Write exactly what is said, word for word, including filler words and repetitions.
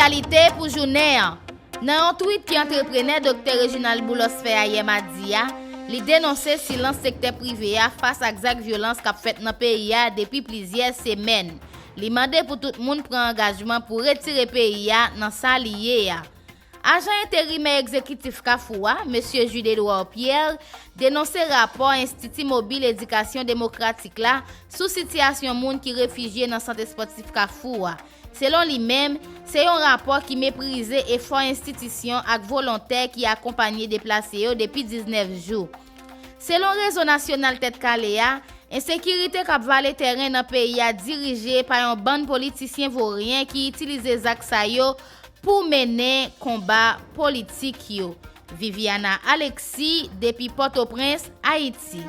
Aktyalite pou jounen an. Nan yon tweet ke antreprenè Doktè Reginald Boulos fè ayè madi a, li denonse silans sektè prive a fas ak zak vyolans k ap fèt nan peyi a depi plizyè semèn. Li mande pou tout moun pran angajman pou retire peyi a nan sa li ye a. Ajan enterimè egzekitif Kafou a, Mesye Jude Edouard Pierre, denonse rapò Enstiti Mobil Edikasyon Demokratik la sou sitiyasyon moun ki refijye nan sant espòtif Kafou a. Selon li menm, se yon rapò ki meprize efò enstitisyon ak volontè ki akonpanye deplase yo depi diznèf jou. Selon Rezo Nasyonal Tèt Kale a, ensekirite k ap vale tèren nan peyi a dirije pa yon bann politisyen voryen ki itilize zak sa yo pou mennen konba politik yo. Viviana Alexis, depi Pòtoprens, Ayiti.